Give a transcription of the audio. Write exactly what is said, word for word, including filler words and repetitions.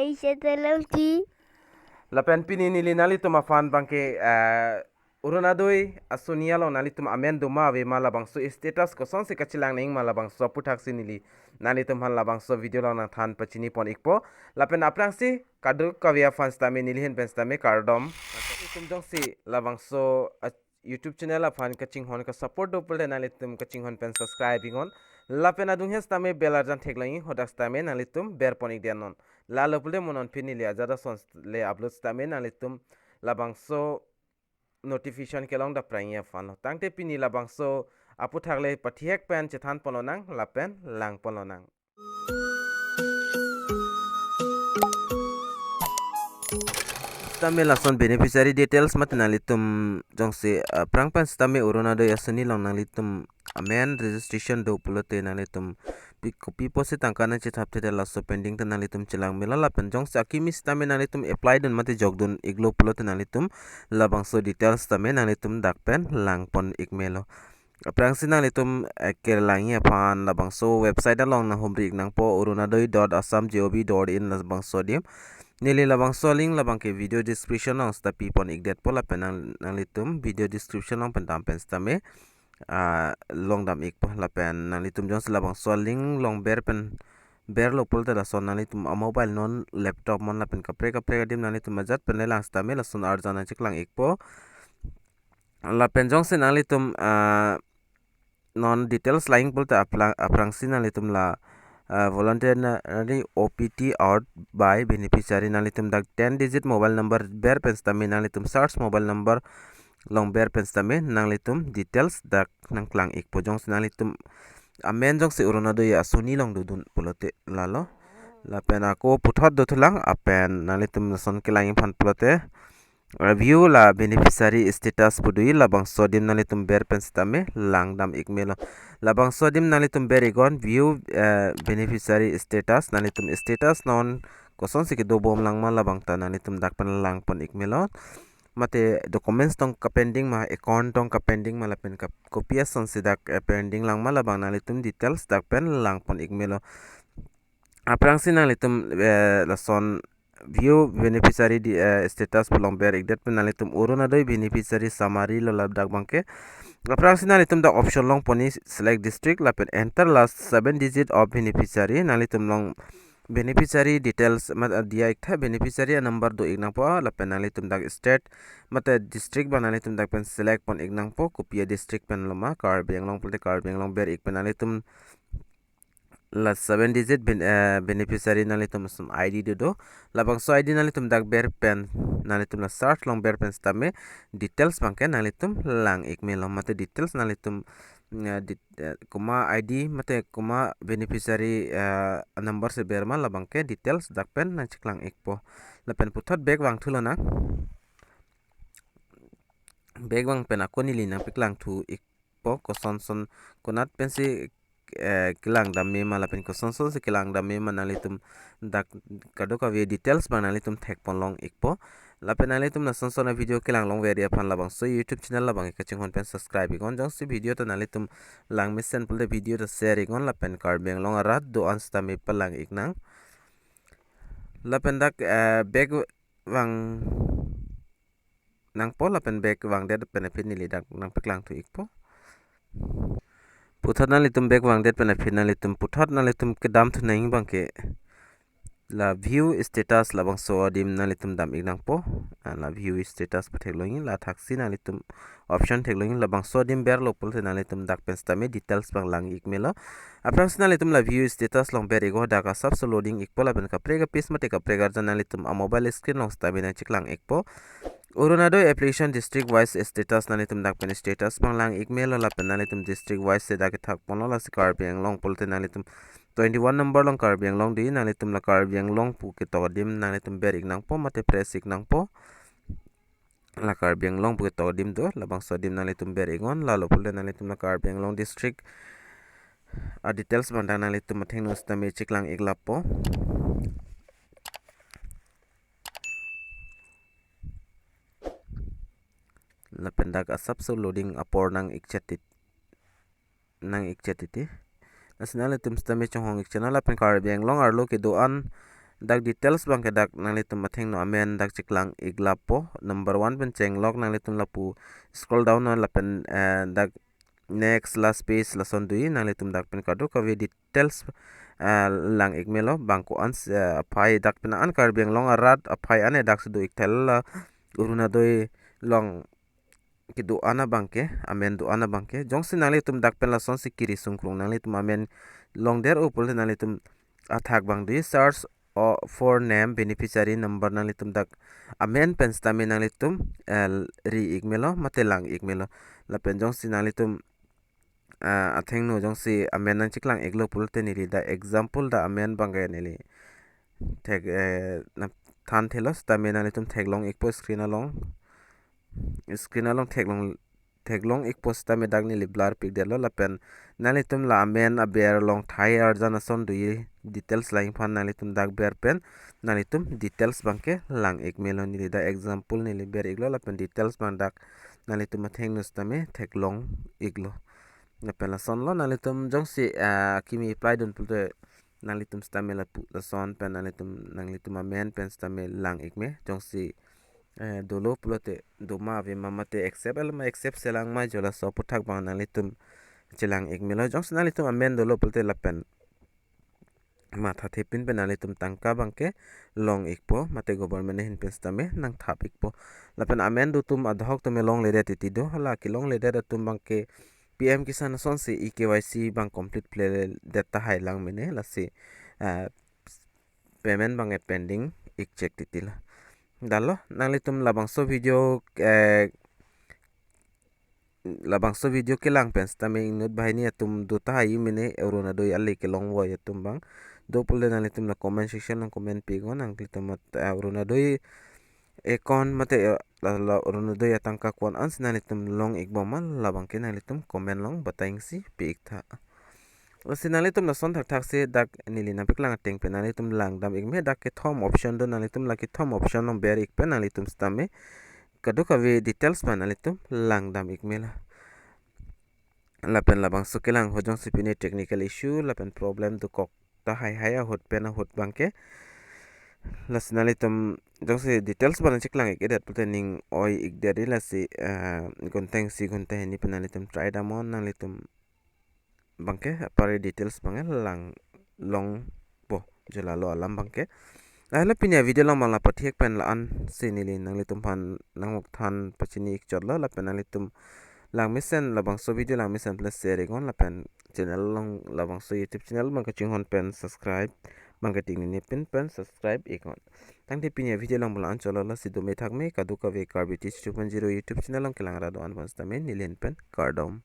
Isha Talangki. Lapen pini neli nanglitum aphan abangke, eh, Orunodoi asoni along nanglitum amen doma avema, labangso status kosonsi kachelang nangma, labangso aputhaksi neli nanglitum aphan labangso video along nangthan pachini pon ikpo. Lapen aphrangsi kadokave aphan sitame neli ahin pen sitame kardom. Itum jongsi labangso, ah, YouTube channel aphan kachinghon ka support do pulote nanglitum kachinghon pen subscribe iknon. Lapen adung ahin sitame bell arjan theklongji, hadak sitame nanglitum ber pon ikdet non. Lalo pulote mo non pini neli ajat ason le upload sitame nanglitum labangso notification kelong dapprangji aphanlo. Tangte pini labangso aputhak le pathihek pen chethan ponlonang lapen lang ponlonang. Sitame lason beneficiary details mate nanglitum jongsi, ah, aphrang pen sitame Orunodoi asoni along nanglitum amen registration do pulote nanglitum pi, kopi apotsi tangka nangchethap thekthe, laso pending ta nanglitum chelang melo. Lapen jongsi akimi sitame nanglitum apply dun mate jokdun iklo pulote nanglitum labangso details tame nanglitum dak pen lang pon ik melo. Aphrangsi nanglitum, eh, kelangji aphan labangso website along nanghumri ik nangpo, orunodoi dot assam dot gov dot in labangso adim. Neli labangso link labangke video description along sita pi pon ikdetpo, lapen nang, nanglitum video description along pen dam pen sitame, ah, long dam ikpo. Lapen nanglitum jongsi labangso link along ber pen berlo pulote lason nanglitum a mobile non laptop mon lapen kaprek kaprek adim nanglitum ajat pen le lang sitame lason arjan nangcheklang ikpo. Lapen jongsi nanglitum, ah, non details lang ik pulote aphrang, aphrangsi nanglitum la, ah, voluntary O P T out by beneficiary, nanglitum dak ten digit mobile number ber pen sitame nanglitum search mobile number along ber pen sitame nanglitum details dak nangklang ikpo. Jongsi nanglitum amen jongsi Orunodoi asoni along dodun pulote lalo. Lapen ako puthot dothulang, lapen nanglitum lason kelangji aphan pulote, eh, view la beneficiary status pu do, labangso adim nanglitum ber pen sitame lang dam ik melo. Labangso adim nanglitum ber iknon, view, eh, beneficiary status, nanglitum status non kosonsi kedo bom langma labang ta nanglitum dak pen lang pon ik melo. Mate documents tong kapending ma, account tong kapending ma lapen kap, kopi asonsi dak, eh, pending langma labang nanglitum details dak pen lang pon ik melo. Aphrangsi nanglitum, eh, lason view beneficiary di, eh, status pu along ber ikdet pen nanglitum Orunodoi beneficiary summary lo ladak abangke. Aphrangsi nanglitum dak option long ponji, select district lapen enter last seven digit of beneficiary, nanglitum along beneficiary details mat, ah, diya iktha, beneficiary a number do ik nangpo, lapen nanglitum dak state mate district abang nanglitum dak pen select pon ik nangpo, kopi a district pen loma, Karbi Anglong pulote Karbi Anglong ber ik pen nanglitum la seven digit ben-, eh, beneficiary nanglitum lason I D dodo. Labangso I D nanglitum dak ber pen, nanglitum la search along ber pen sitame details abangke nanglitum lang ik melo, mate details nanglitum, eh, det-, eh, komat I D mate komat beneficiary, eh, number si berma labangke details dak pen nangcheklang ikpo. Lapen puthot back vangthu lonang. Back vang pen ako neli nangpaklangthu ikpo, kosonson konat pensi, eh, kelang dam mema lapen kosonsonsi kelang dam mema nanglitum dak kadokave details abang nanglitum thek pon long ikpo. Lapen nanglitum lason son a video kelang longverji aphan labangso YouTube channel labang kachinghon pen subscribe iknon. Jongsi video ta nanglitum lang mesen pulote video ta share iknon lapen Karbi Anglong arat do-an sitame palang iknang. Lapen dak, eh, back vang nangpo lapen back vangdet pen aphi neli dak nangpaklangthu ikpo. Puthot nanglitum back vangdet pen aphi nanglitum puthot nanglitum kedamthu nangji abangke la view status labangso adim nanglitum dam ik nangpo. Ah, la view status pu theklongji, la thaksi nanglitum option theklongji, labangso adim berlo pulote nanglitum dak pen sitame details abang lang ik melo. Aphrangsi nanglitum la view status along ber iknon, dak asapso loading ikpo lapen kaprek a page mate kaprek arjan nanglitum a mobile screen along sitame nangcheklang ikpo. Orunodoi application district wise status, nanglitum dak pen status abang lang ik melo lapen nanglitum district wise si dak kethak ponlo, lasi Karbi Anglong pulote nanglitum twenty-one number along Karbi Anglong di, nanglitum la Karbi Anglong pu ketok adim nanglitum ber ik nangpo mate press ik nangpo. La Karbi Anglong pu ketok adim do, labangso adim nanglitum ber iknon, lalo pulote nanglitum la Karbi Anglong district a details abang dak nanglitum athengno sitame cheklang ik lapo. Lapen dak asapso loading apor nang ikchet titi, nang ikchet titi. Lasi nanglitum sitame chonghong ik channel lapen Karbi Anglong arlo kedo-an Dak details abangke dak nanglitum athengno amen dak cheklang ik lapo. Number one pen chenglok, nanglitum lapu scroll down non lapen, eh, dak next, last page lason do-i, nanglitum dak pen kadokave details, eh, lang ik melo, bang ko-an, eh, aphai dak pen an Karbi Anglong arat aphai an-e dak si do ik thela, Arunodoi along kedo-an abangke, amen do-an abangke. Jongsi nanglitum dak pen lasonsi kiri sungkrung, nanglitum amen longdet-o pulote nanglitum athak abang do-i, search o for name beneficiary number, nanglitum dak amen pen sitame nanglitum, eh, ri ik melo mate lang ik melo. Lapen jongsi nanglitum, eh, athengno jongsi amen nangcheklang iklo pulote neli dak example dak amen abangke neli thek, eh, na than thelo sitame nanglitum theklong ikpo screen along. Screen along theklong, theklong ikpo sitame dak neli blur pikdetlo lapen nanglitum la amen aber along thai arjan ason do-i, details lang iphan nanglitum dak ber pen nanglitum details abangke lang ik melo. Neli dak example neli ber iklo lapen details abang dak nanglitum athengno sitame theklong iklo. Lapen lasonlo, nanglitum jongsi, ah, kimi apply dun pulote nanglitum sitame lapu lason pen nanglitum, nanglitum amen pen sitame lang ik me. Jongsi, eh, dolo pulote doma avema mate accept alama accept selang ma jo laso aphuthak abang nanglitum chelang ik melo. Jongsi nanglitum amen dolo pulote lapen matha thepin pen nanglitum tangka abangke long ikpo mate government ahin pen sitame nangthap ikpo. Lapen amen do atum adhoc tame longledet titi do, hala kelongledet atum abangke P M Kisan asonsi E K Y C abang complete pledet tahai lang mene, lasi, eh, payment abangke pending ik chek titi la. Dalo, nanglitum labangso video, eh, labangso video kelang pen sitame inut banghini atum do tahai mene, Arunodoi ale kelongvoi atum abang. Do pulote nanglitum la comment section along comment pi iknon, nanglitum mat, eh, Arunodoi account mate, eh, la, la Arunodoi atangka ko-an ansi nanglitum long ikbom ma, labangke nanglitum comment along batai si pi ik tha. Lasi nanglitum lason thakthak si dak neli nangpaklang ateng pen nanglitum langdam ik me, dak kethom option do, nanglitum la kethom option along ber ik pen nanglitum sitame kadokave details abang nanglitum langdam ik mela. Lapen labangso kelang ahut jongsi pine technical issue lapen problem dokok tahai hai ahut pen ahut abangke. Lasi nanglitum jongsi details abang nangcheklang ik-edet pulote ning oi ikdet-i, lasi, eh, guntheng isi guntheng hini pen nanglitum try damnon, nanglitum abangke apar details abangke lang longpo, jo lalo alam abangke. Lahelo pini avideo along abang la pathek pen la-ansi neli nanglitum aphan nangmuk than pachini ik chotlo, lapen nanglitum langmesen, labangso video langmesen pulote share iknon, lapen channel along, labangso YouTube channel abang kachinghon pen subscribe abangke tingni pin pen subscribe iknon. Tangte pini avideo along abang la-an chotlo, lasi dome thakme, kadokave Karbi Teach two point zero YouTube channel along kelang rat do-an aphan sitame neli ahin pen kardom.